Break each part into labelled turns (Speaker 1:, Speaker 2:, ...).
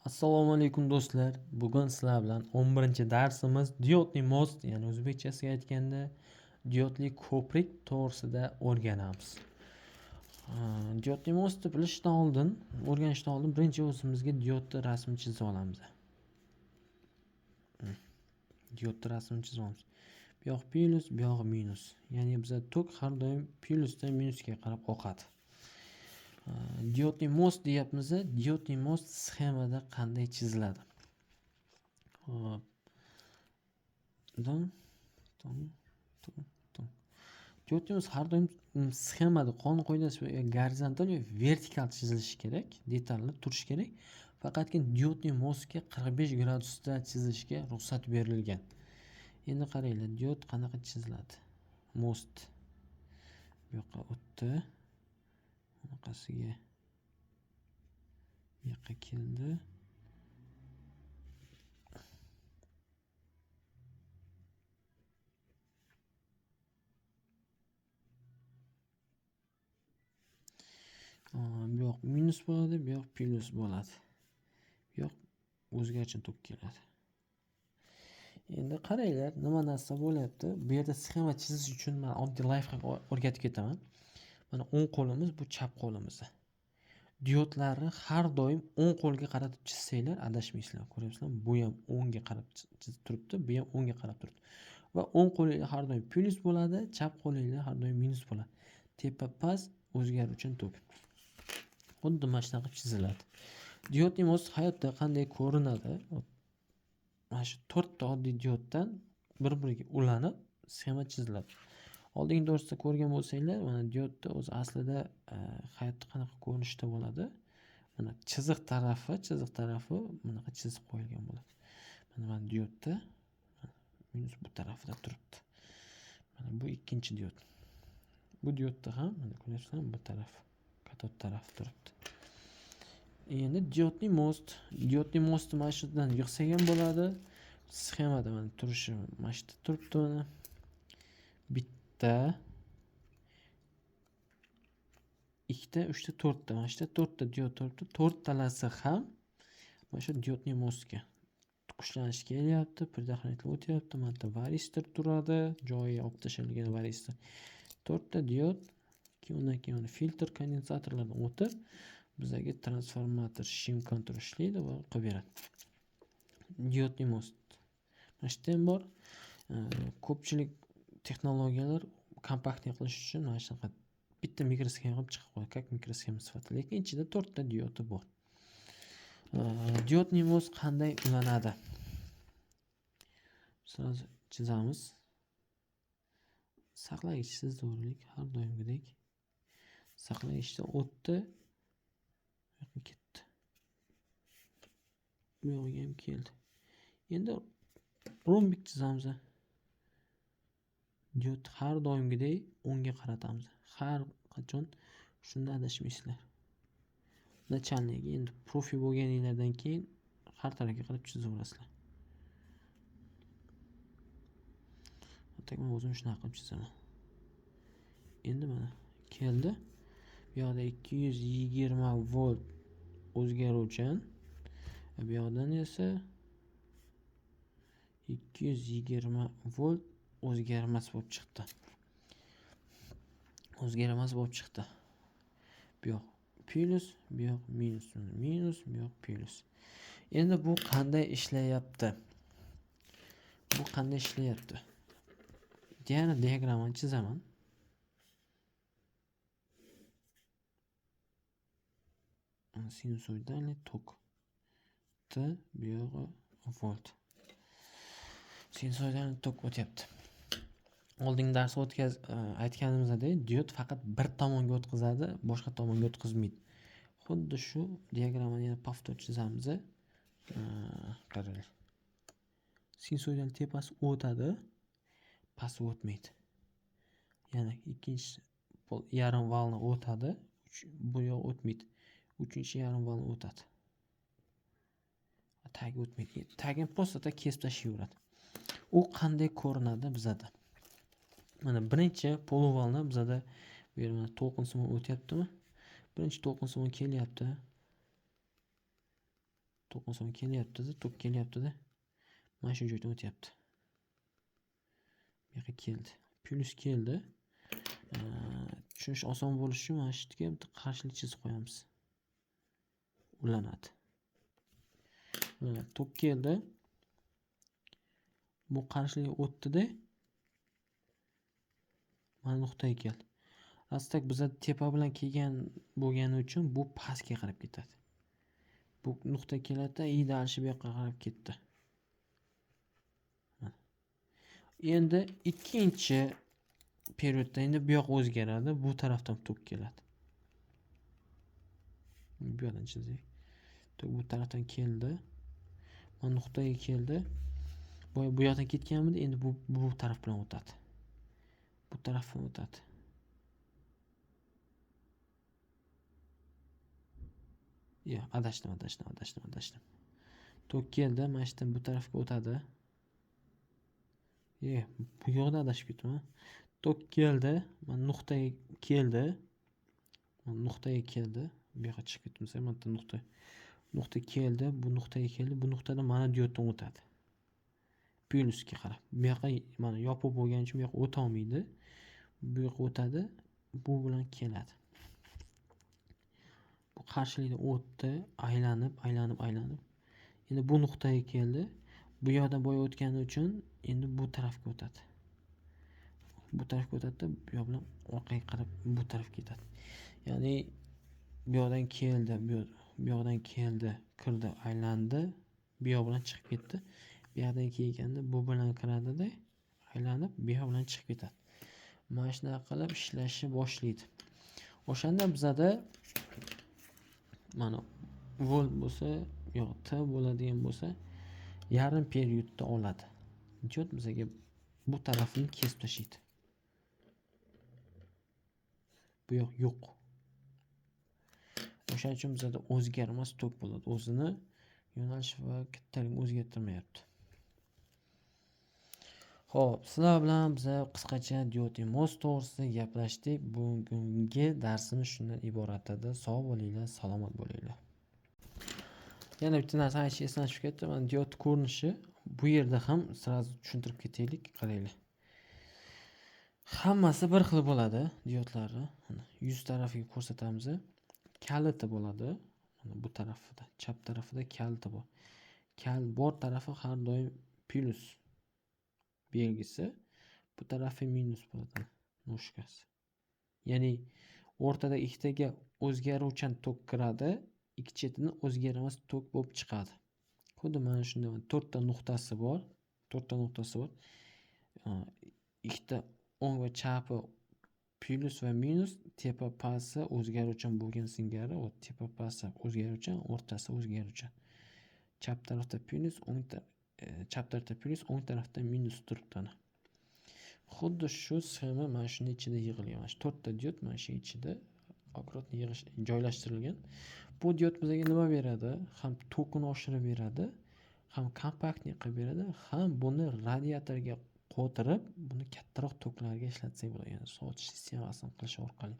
Speaker 1: Assalomu alaykum do'stlar. Bugun sizlar bilan 11-darsimiz диодный мост, ya'ni o'zbekchasiga aytganda diodli ko'prik to'g'risida o'rganamiz. Диодный mostni bilishdan oldin, o'rganishdan oldin birinchi o'zimizga diodni rasmini chizib olamiz. Diodni rasmini chizib olamiz. Bu yoq plyus, bu yoq minus. Ya'ni bizda tok har doim plyusdan minusga qarab oqadi. Диодный мост deyapmiz. Диодный мост sxemada qanday chiziladi? Hop. Dum, dum, dum, dum. Диодный мост har doim sxemada qonun qoidasi gorizontal va vertikal chizilishi kerak, detallar turishi kerak. Faqatgina диодный mostga 45 gradusda chizishga ruxsat berilgan. Endi qaranglar, diod qanaqa chiziladi? Most bu yoqqa o'tdi. Bunaqasiga bu yoqqa keldi. Bu yoq minus bo'ladi, bu yoq plyus bo'ladi. Bu yoq o'zgarchan tok keladi. Endi qaranglar, nima narsa bo'lyapti? Bu yerda sxema chizish uchun men oddiy layfhak o'rgatib ketaman. Mana o'ng qo'limiz, bu chap qo'limiz. Diodlarni har doim o'ng qo'lga qaratib chizsanglar adashmaysizlar. Ko'ryapsizlarmi? Bu ham o'ngga qarab chizib turibdi, bu ham o'ngga qarab turibdi. Va o'ng qo'linglar har doim plyus bo'ladi, chap qo'linglar har doim minus bo'ladi. Tepa past o'zgaruvchan tok. Xuddi mana shunaqa qilib chiziladi. Диодный мост hayotda qanday ko'rinadi? Mana shu to'rtta oddiy dioddan bir-biriga ulanib sxema chiziladi. Oldingi darsda ko'rgan bo'lsanglar, mana diodda o'zi aslida hayotda qanaqa ko'rinishda bo'ladi? Mana chiziq tarafi bunaqa chizib qo'yilgan bo'ladi. Mana diodda minus bu tarafida turibdi. Mana bu ikkinchi diod. Bu diodda ham mana ko'ryapsizlarmi, bu taraf, katod tarafi turibdi. Endi диодный мост, диодный mostni mana shu yerdan yig'sak ham bo'ladi. Sxemada mana turishi mana shu yerda turibdi mana. Bitta, ikkita, uchta, to'rtta. Mana shu yerda to'rtta diod turibdi. To'rttalasi ham mana shu диодный mostga kuchlanish kelyapti, предохранитель o'tyapti. Mana yerda varistor turadi, joyi olib tashlangan varistor. To'rtta diod, keyin undan keyin mana filtr kondensatorlardan o'tib bizga transformator shim kontrol ishlaydi va qilib beradi. Диодный мост. Mana shu yerda ham bor. Ko'pchilik texnologiyalar kompaktniy qilish uchun mana shunaqa bitta mikrosxema qilib chiqib qo'yadi, как mikrosxema sifatida, lekin ichida to'rtta diodi bor. Диодный мост qanday ulanadi? Сразу chizamiz. Saqlagichsiz to'g'rilik har doimgidek. Saqlagichda o'tdi, bu yoqqa ketdi. Bu yoqqa ham keldi. Endi rombik chizamiz. Diod har doimgidek o'ngga qaratamiz. Har qachon shunda adashmaysizlar. Nachalnigi endi profi bo'lganinglardan keyin har tarafga qarab chizaverasizlar. Tak men o'zim shunaqa qilib chizaman. Endi mana keldi. Bu yoqda 220 volt o'zgaruvchan. Bu yoqdan esa 220 volt o'zgarmas bo'lib chiqdi. O'zgarmas bo'lib chiqdi. Bu yoq plyus, bu yoq minus, minus, bu yoq plyus. Endi bu qanday ishlayapti? Bu qanday ishlayapti? Yana diagrammani chizaman. Sinusoidal tok. T bu yog'i volt. Sinusoidal tok o'tyapti. Oldingi dars aytganimizdek, diod faqat bir tomonga o'tkazadi, boshqa tomonga o'tkazmaydi. Xuddi shu diagrammani yana повтор chizamiz. Qaranglar. Sinusoidal tepasi o'tadi, pasti o'tmaydi. Yana ikkinchi yarim valni o'tadi, bu yoq o'tmaydi. Uchinchi yarim valni o'tadi. Tagi o'tmaydi. Tagini просто tak kesib tashlayveradi. U qanday ko'rinadi bizada? Mana birinchi poluvalni bizada bu yerda mana to'lqinsimon o'tyaptimi? Birinchi to'lqinsimon kelyapti. Tok masalan kelyapti-da, tok kelyapti-da. Mana shu joydan o'tyapti. Bu yoqqa keldi. Plyus keldi. Tushunish oson bo'lishi uchun mana shu yerga bitta qarshilik chizib qo'yamiz. Ulanadi. Mana tok keldi. Bu qarshilik o'tdi-da. Mana nuqtaga keldi. Rastak bizda tepa bilan kelgan bo'lgani uchun bu pastga qarab ketadi. Bu nuqta keladi-da, i dalishi bu yoqqa qarab ketdi. Endi ikkinchi periodda endi bu yoq o'zgaradi, bu tarafdan tok keladi. Bu yoqdan chizdik. Tok bu tarafdan keldi. Mana nuqtaga keldi. Bu yoqdan ketganmidi, endi bu taraf bilan o'tadi. Bu taraf bilan o'tadi. Yo'q, adashdim. Tok keldi, mana shu yerdan bu tarafga o'tadi. Bu yoqda adashib ketdim. Tok keldi, mana nuqtaga keldi. Mana nuqtaga keldi. Bu yoqqa chiqib ketdim, mana bu nuqta. Nuqta keldi, bu nuqtaga keldi, bu nuqtada mana dioddan o'tadi. Plyusga qarab. Bu yoqqa mana yopiq bo'lgani uchun bu yoqqa o'ta olmaydi. Bu yoqqa o'tadi, bu bilan keladi. Bu qarshilikdan o'tdi, aylanib. Endi bu nuqtaga keldi. Bu yoqdan boya o'tgani uchun endi bu tarafga o'tadi. Bu tarafga o'tadi, bu yoq bilan orqaga qarab bu tarafga ketadi. Ya'ni bu yoqdan keldi, bu yoqdan keldi, kirdi, aylandi, bu yoq bilan chiqib ketdi. Bu yoqdan kelganda bu bilan kiradida, aylanib bu yoq bilan chiqib ketadi. Mana shunaqa qilib ishlashni boshlaydi. O'shanda bizada mana volt bo'lsa, yo'q T bo'ladigan bo'lsa, yarim periodda oladi. Diod bizga bu tarafini kesib tashlaydi. Bu yoq yo'q. O'shaning uchun bizada o'zgarmas tok bo'ladi. O'zini yo'nalish va kattaligini o'zgartirmayapti. Xo'p, sizlar bilan biz qisqacha diod MOS to'g'risida gaplashdik. Bugungi darsimiz shundan iborat edi. Sog' bo'linglar, salomat bo'linglar. Yana bitta narsa aytish esdan chiqib ketdi. Mana diod ko'rinishi bu yerda ham sразу tushuntirib ketaylik, qaranglar. Hammasi bir xil bo'ladi diodlarni. Mana yuz tarafiga ko'rsatamiz. Kaliti bo'ladi. Mana bu tarafida, chap tarafida kaliti bor. Kal bor tarafi har doim plyus belgisi, bu tarafi minus bo'ladi, noshkasi. Ya'ni o'rtada ikkitaga o'zgaruvchan tok kiradi, ikki chetini o'zgarmas tok bo'lib chiqadi. Xuddi mana shunday to'rtta nuqtasi bor, Ikkita o'ng va chapi plyus va minus, tepa pasti o'zgaruvchan bo'lgan singari, tepa pasti o'zgaruvchan, o'rtasi o'zgaruvchan. Chap tarafda plyus, o'ng chap tarafda plyus, o'ng tarafda minus turibdi ana. Xuddi shu sxema mana shuni ichida yig'ilgan. Mana shu to'rtta diod mana shu ichida akkuratno joylashtirilgan. Bu diod bizga nima beradi? Ham tokini oshirib beradi, ham kompaktni qilib beradi, ham buni radiatorga qo'tirib, buni kattaroq toklarga ishlatsak bo'ladi. Ya'ni sovutish sistemasini qilish orqali.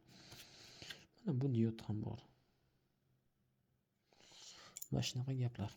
Speaker 1: Mana bu diod ham bor. Mana shunaqa gaplar.